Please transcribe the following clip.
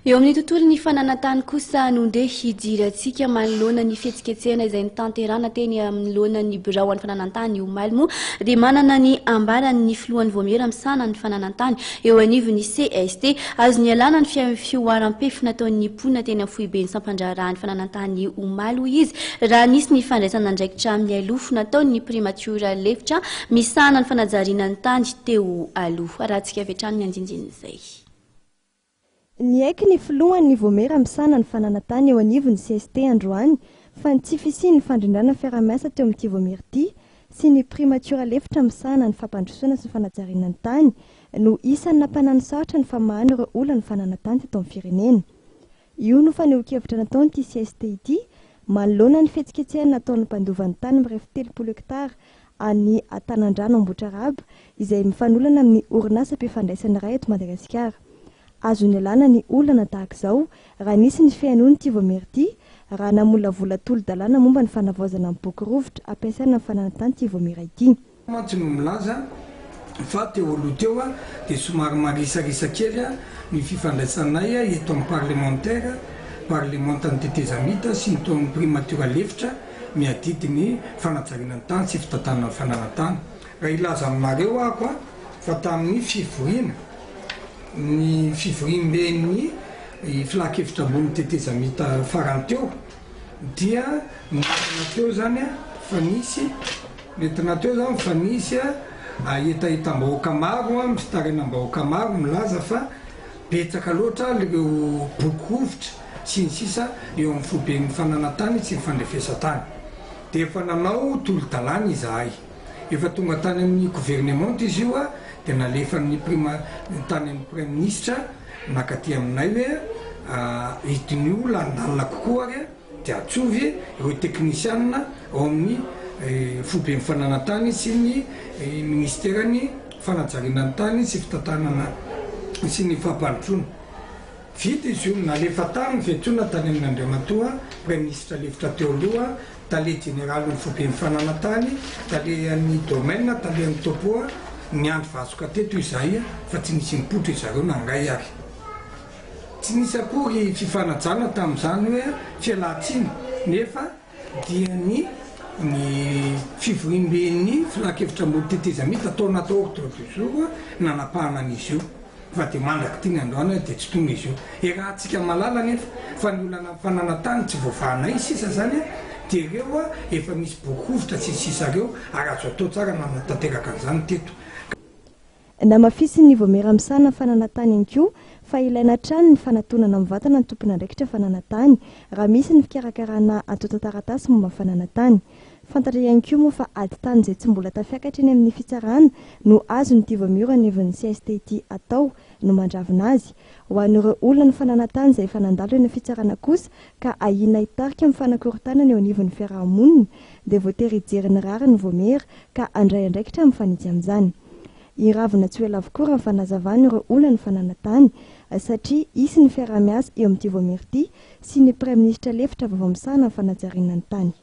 Eo amin'ny tontolon'ny fananan-tany kosa no ndeha hidirantsika manoloana ny fihetsiketsehana izay notanterahana teny anoloanan'ny birao an'ny fananan-tany omaly moa dia manana ny ambarany ny filohan'ny vaomiera misahana ny fananan-tany eo anivon'ny CST. Azo nialana ny fihoaram-pefy nataon'ny mponina teny amin'ny foiben'ny sampandraharahan'ny fananan-tany omaly hoy izy raha nisy ny fandraisana andraikitra mialoha nataon'ny primatiora lefitra misahana ny fanajariana ny tany teo aloha. Arahantsika avy hatrany ny andindinin'izay. Niaiky ny filohan' ny Vaomiera misahana ny fananan-tany eo anivon'ny cst androany fa ny tsy fisian'ny fandrindrana fiaraha-miasa teo amin'ity vaomiera ity sy ny primatiora lefitra misahana ny fampandrosoana sy ny fanajariana ny tany no isan'ny nampananosarotra ny famahana ireo olan'ny fananan-tany teto amin'ny firenena. Io no fanehoan-kevitra nataon'ity cst ity manoloana ny fihetsiketsehana nataon'ny mpandova ny tany mirefy 30 hektara any Antanandrano Ambohitrarahaba izay mifanolana amin'ny orinasam-pifandraisana iray eto Madagasikara. Azo nialana ny olana tahaka izao raha nisy ny fihainoan'ity vaomiera ity raha namolavola tolo-dalàna momba ny fanavaozana ny boky rovitra ampiasaina amin'ny fananan-tany ity vaomiera ity. Mantsy no milaza fa teo aloha teo dia somary marisarisa kely ny fifandraisanay eto amin'ny parlemantera, parlemantan'ny tetezamita sy ny tao amin'ny primatiora lefitra miadidy ny fanajariana ny tany sy fitantanana ny fananan-tany. Raha hilaza aminareo aho fa tamin'ny fivoriana, ny fivoriamben'ny filan-kevitra ambony tetezamita farany teo dia nentina teo izany fa nisy, nentina teo izany fa nisy hetahetam-bahoaka maro, fitarainam-bahoaka maro milaza fa betsaka loatra ireo boky rovitra sy ny sisa eo amin'ny foiben'ny fananan-tany sy ny fandrefesan-tany. Dia efa nanao tolo-dalàna izahay. Efa tonga tany amin'ny governemanta izy io dia nalefan'ny prima tany amin'ny praiminisitra nakaty aminay hoe idinio lalindalina kokoa ary dia atsovy ireo teknisianina ao amin'ny foiben'ny fananan-tany sy ny minisiteran'ny fanajariana ny tany sy fitantanana sy ny fampandrosoana. Vita izy io, nalefa tany ny fiantsoana tany amin'Andriamatoa Praiminisitra lefitra teo aloha, Tale jeneralin'ny foiben'ny fananan-tany, talehan'ny domaine, talehan'ny topo, niandry vasoka teto izahay fa tsy nisy nipoitra izareo na angahy ary. Tsy nisy akory fifanajana tamin'izany hoe fialan-tsiny nefa dia ny ny fivoriamben'ny filankevitra ambony tetezamita tao anaty ordre du jour nanapahana an'izy io fa dia mandrak'ity ny androany dia tsy tonga izy io. Iarahantsika mahalala anefa fa ny olana amin'ny fananan-tany tsy voavahanay sisa izany dia ireo efa misy boky rovitra sy ny sisa ireo ary azo atao tsara nanatanteraka an'izany teto. Namafisin'ny Vaomiera misahana ny fananan-tany ihany koa fa ilaina hatrany ny fanatonana mivantana ny tompon'andraikitra fananan-tany raha misy ny fikarakarana antontan-taratasy momba ny fananan-tany. Fantatra ihany koa moa fa ady tany izay tsy mbola tafiakatra eny amin'ny fitsarana no azon'ity Vaomiera anivon'ny cst ity atao no mandravona azy. Ho an'ireo olona ny fananan-tany izay efa nandalo eny amin'ny fitsarana kosa ka ahiana hitarika amin'ny fanakorontanana eo anivon'ny fiaraha-monina dia voatery hijery ny rariny ny Vaomiera ka handray andraikitra mifanitsy amin'izany. Hiravona tsy ho ela avokoa raha ny fanazavana ireo olan'ny fananan-tany satria hisy ny fiaraha-miasa eo amin'ity Vaomiera ity sy ny Praiminisitra lefitra vaovao misahana ny fanajariana ny tany.